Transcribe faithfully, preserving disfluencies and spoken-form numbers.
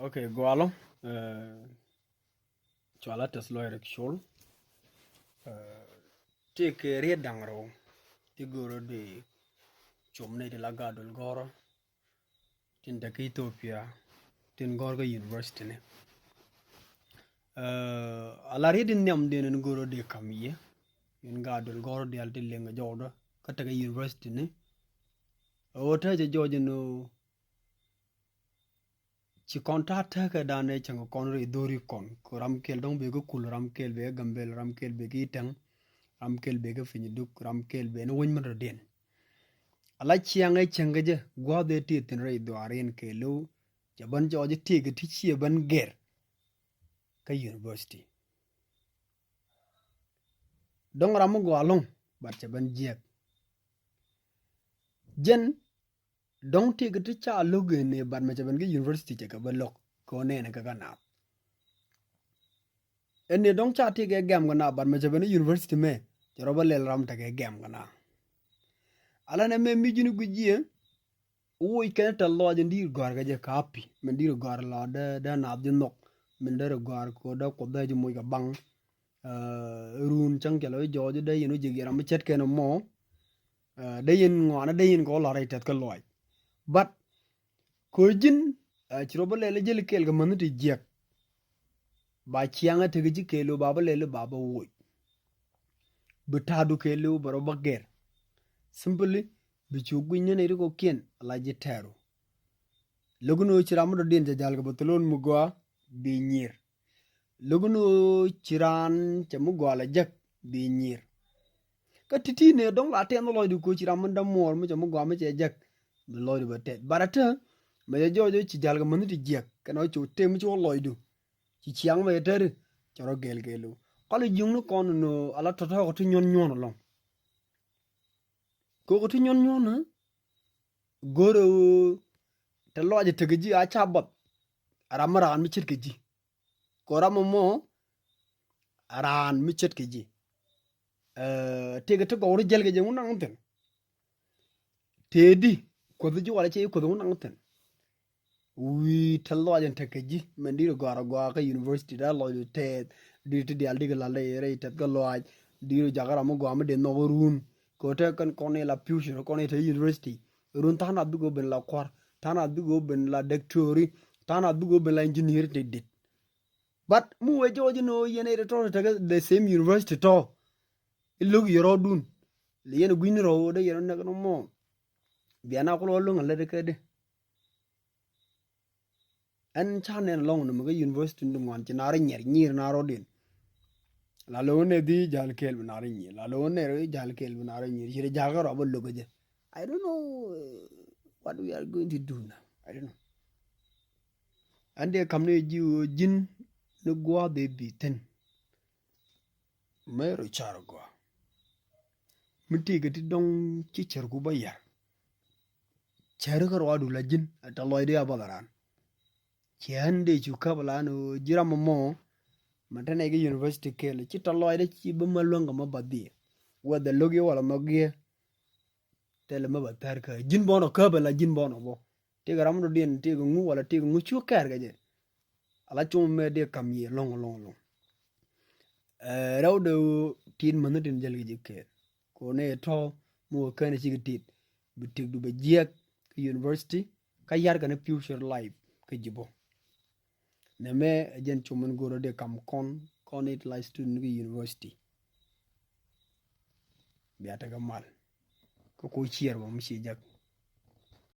Ok, gualɔ. Cuala tɛth lɔy rɛk col. Ti kɛ riet daŋ rɛw ti go̱o̱rä di com ni ti la gat dul gɔ̱rä tin te kä Ethiopia tin gɔ̱r kä university ni. Ala riet in nhiam din in go̱o̱rä di kam yie in gat dul gɔ̱rä dial ti liŋ jɔwdä kä te kä university ni. Ɣöö te jɛ jɔɔc in ɣöö ci kɔn ta̱a̱ tekä danɛ cäŋ kɔn rɛy dho̱ri kɔn kɛ ram kɛl dɔ̱ŋ bek kä kul, ram kɛl bek kä Gambel, ram kɛl bek kä Itɛŋ, ram kɛl bek kä Pinyiduk, ram kɛl bek ni wec mɛn rɔ diɛn. Ala ciaŋ ɛ cäŋ kä jɛ gua̱a̱th ɛ ti thi̱n rɛy dhuaarin kɛɛliw cɛ bän jɔɔc ti kɛ ti ciɛ bän gɛr kä university. Dɔ̱ŋ ram mi gɔaa ɛlɔ̱ŋ, but cɛ bän jiɛk. Jɛn dɔ̱ŋ ti kɛ ti ca lo̱k in ni, but mɛ cɛ bän kä university cɛ kɛ bä lo̱k kɛ ɣöö nɛɛnɛ kɛ kä naath. Ɛn ni dɔ̱ŋ ca ti kɛ gɛm kɛ naath, but mɛ cɛ bän kä university mɛ cɛ rɔ bä lɛl ram tekɛ gɛm kɛ naath. Ala nɛ mɛ mi ji̱n guic jiɛ woc kɛn tɛ lɔc in di̱i̱r gɔ̱a̱r kɛ jɛ ka̱pi min di̱i̱r gɔ̱a̱r la dee dee naath ji̱ nhɔk min dee ri gɔ̱a̱r kɛ ɣöö dee Kuoth dee ji̱ moc kɛ baŋ. Run cäŋ cɛ lɔ i̱ jɔɔc dee yɛn wä ji̱ giɛram mi ce̱tkɛn ɛmɔ. Dee yɛn ŋɔaanä dee yɛn kɛ wä la̱r rɛy tɛth kä lɔaac. But kɛ ɣöö ji̱n ci rɔ bä lɛl jäli kɛɛl kɛ mäni ti jiɛk. Ba ciaŋä tekɛ ji̱ kɛɛliw ba bä lɛl ba bä woc. Bi ta̱a̱du kɛɛliw bɛ rɔ bä gɛr. Simply bi cu gui̱ny ni nɛy ti kɔ̱kiɛn ala ji̱ tɛɛru. Lo̱k ni ɣöö ci ram mi dɔ̱diɛn cɛ ja̱l kɛ bä thilon mi gɔaa bi nyier. Lo̱k ni ɣöö ci raan cɛ mi gɔaa la jek bi nyier. Kä ti̱ti̱ ni dɔ̱ŋ la tɛn lɔcdu kɛ ɣöö ci ram mi dämuɔɔr mi cɛ mi gɔaa mi cɛ jek bi lɔcdu bɛ tɛth. But atä mɛ cɛ jɔɔc ɣöö ci ja̱l kɛ mäni ti jiɛk kɛn ɣöö ci wä tëë mi ci wä lɔcdu ci ciaŋ mɛ cɛ tɛri cɛ rɔ gɛl gɛlu. Kɔl i̱ ji̱ŋni kɔn ni ɣöö ala tɔ̱tɔ̱ kɛ ti nyuɔ̱n nyuɔ̱n ɛlɔ̱ŋ. Kɛ ɣöö kɛ ti nyuɔ̱n nyuɔ̱n ɛ go̱rɛ ɣöö tɛ lɔac ɛ tekɛ ji̱ a ca bath. A ram mi raan mi ce̱tkɛ ji̱ kɛ ɣöö ram ɛmɔ a raan mi ce̱tkɛ ji̱. Tëëkɛ ti gɔw ri jäl kɛ jɛ ŋun naŋ thi̱n. Tëëdi kuäth ji̱ walɛ cɛ ji̱ kuäth ŋun naŋ thi̱n. Wi̱i̱ tɛ lɔac in tekɛ ji̱ mɛn di̱t gɔ̱a̱r gɔ̱a̱r kä university dee lɔcdu tɛth di̱t ti diaal dikɛ la̱t rɛy rɛy tɛth kä lɔaac di̱t jakä ram mi gɔaa mi dee nhɔk run. Kɛ ɣöö te kɛn kɔn i̱ la future kɔn i̱ te university run tha̱a̱ŋ nath bikɛ ɣöö ben la kua̱r, tha̱a̱ŋ nath bikɛ ɣöö ben la däktöri, tha̱a̱ŋ nath bikɛ ɣöö ben la engineer ti dit. But mi wee jɔɔc in ɣöö yɛn ɛ tɔ̱ tekɛ the same university tɔ̱. I̱ lo̱k yɛ rɔɔdun lɛ yɛn ɛ gui̱ni rɔw ɣöö dee yɛn ɛ näk nɔmɔ. Bia na kulɔ lo̱ŋ ɛ lät ɛ kädi. Ɛn ca nɛn lɔŋ ni mɛ kä university ni ŋuan ci nar nyier nyier nar rɔdiɛn. La lo̱ŋ nɛ dhi jal kɛɛl bi nar nyier, la lo̱ŋ nɛ rɔ jal kɛɛl bi nar nyier ci rɔ jal kä rɔ bä lo̱k jɛ. I don't know what we are going to do now. I don't know. Ɛn dee kam ni ji̱ ɣöö ji̱n ni gua̱a̱th ëë bi thi̱n. Mëë rɔ car gɔaa mi tëëkɛ ti dɔ̱ŋ ci cärku bä yar. Cäri kä ruaadu la ji̱n ɛ tɛ lɔcdi a bath a raan. Ciɛ ɣän dee cu käp a la ni ɣöö ji̱ ram ɛmɔ mɛ te nɛy kä university kɛɛl ci tɛ lɔcdä ci bä mä luäŋ kɛ mä bath dhiɛ. Whether lo̱k yɛ wala nhɔk yɛ. Thilɛ mä ba thär kä ji̱n bɔnɔ käp a la ji̱n bɔnɔ bɔ. Tëëkɛ ram dɔ̱diɛn tëëkɛ ŋu wala tëëkɛ ŋu cu kɛɛr kɛ jɛ. Ala cuŋ mɛ dee kam yɛ lɔ̱ŋ lɔ̱ŋ lɔ̱ŋ. Rɛw dee tit mäni tin jäl kɛ ji̱ kɛɛr. Kɛ ɣöö nɛ tɔ̱ mi wä kɛn cikɛ tit bi tikdu bɛ jiɛk kä university kä yar kɛn future life kä ji̱ bä. Nɛmɛ ɛ jɛn cum in go̱o̱rä dee kam kɔn kɔn it la student kä university. Bia tekɛ mal kä ko ciɛɛr bä mi ci jak.